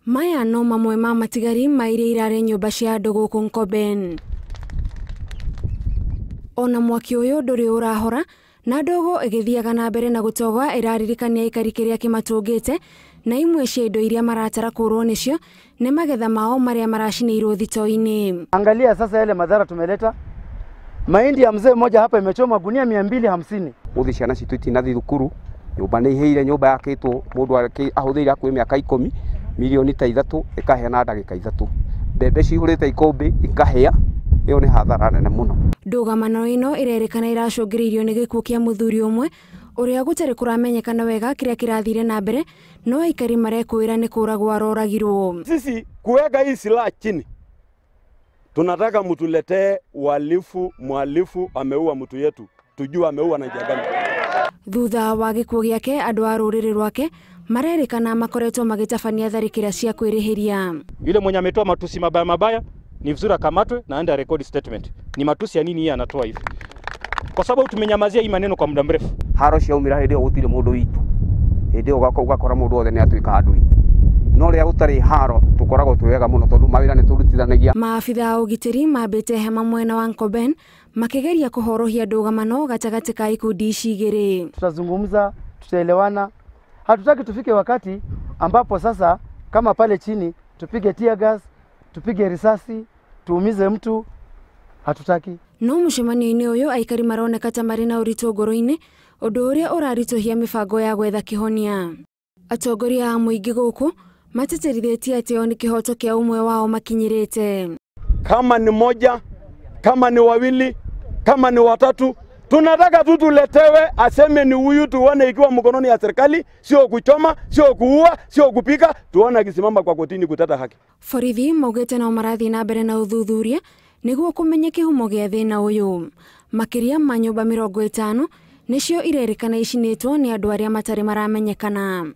Maya no mamwe ma matigari ma iria irarĩ nyũmba cia andũ gũkũ Nkoben. Ona mwaki ũyũ ndũrĩ ũrahora na ndogo ĩgĩthiaga na mbere na gũtoga ĩraririkania aikari kĩrĩa kĩmatũngĩte na imwe cia indo iria maratara kũrwo nĩcio nĩ magetha mao marĩa maracinĩirwo thito-inĩ. Angalia sasa yale madhara tumeleta. Mahindi ya mzee mmoja hapa imechoma gunia 250. Uthi ciana citũ itinathi thukuru, nyũmba nĩ ihĩire, nyũmba yakĩtwo mũndũ ahũthĩire hakuhĩ mĩaka 10, milioni ta 3 ĩkahĩa na ndagĩka 3. Mbembe cihũrĩte ikũmbĩ ikahĩa, ĩyo nĩ hathara nene mũno. Ndũgamano ĩno ĩrerĩkana ĩracũngĩrĩirio nĩ gĩkuũ kĩa mũthuri ũmwe ũrĩa gũtarĩ kũramenyekana wega kĩrĩa kĩrathire na mbere, no aikari marekũĩra nĩ kũragwo aroragirwo. Sisi kuweka hii silaha chini, tunataka mtuletee uhalifu, mhalifu ameua mtu yetu, tujue ameua na njia gani. Thutha wa gĩkuũ gĩake andũ a rũrĩrĩ rwake marerĩkana makoretwo magĩtabania tharĩkĩra cia kwĩrĩhĩria. Yule mwenye ametoa matusi mabaya mabaya ni vizuri akamatwe na aende record statement. Ni matusi ya nini yeye anatoa hivi? Kwa sababu tumenyamazia hii maneno kwa muda mrefu. Haro ciaumĩra hĩndĩ ĩyo gũtirĩ mũndũ witũ. Hĩndĩ ĩyo ũgakora mũndũ wothe nĩ atuĩka andũi. No rĩrĩa gũtarĩ haro tũkoragwo twĩ wega mũno tondũ mawĩra nĩ tũrutithanagia. Maabitha a ũgitĩri mambĩte hema mwena wa Nkoben makĩgeria kũhorohia ndũgamano gatagatĩ ka ikundi ici igĩrĩ. Tutazungumza, tutaelewana. Hatutaki tufike wakati ambapo sasa kama pale chini tupige tear gas, tupige risasi, tuumize mtu. Hatutaki. No mũcemanio-inĩ ũyũ aikari maroneka ta marĩ na ũritũ ngoro-inĩ, ũndũ ũrĩa ũraritũhia mĩbango ya gwetha kĩhonia. Atongoria a mũingĩ gũkũ matĩtĩrithĩtie atĩ o nĩ kĩhoto kĩa ũmwe wao makinyĩrĩte. Kama ni moja, kama ni wawili, kama ni watatu, tunataka tu tuletewe aseme ni huyu, tuone ikiwa mkononi ya serikali, sio kuchoma, sio kuua, sio kupika, tuone akisimama kwa kotini kuteta haki. Borithi maugĩte no marathiĩ na mbere na ũthuthuria nĩguo kũmenya kĩhumo gĩa thĩna ũyũ. Makĩria ma nyũmba 50 nĩcio irerĩkana icinĩtwo nĩ andũ arĩa matarĩ maramenyekana.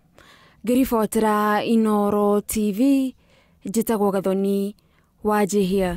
Ngĩribotera Inooro TV, njĩtagwo Gathoni Wanjihia.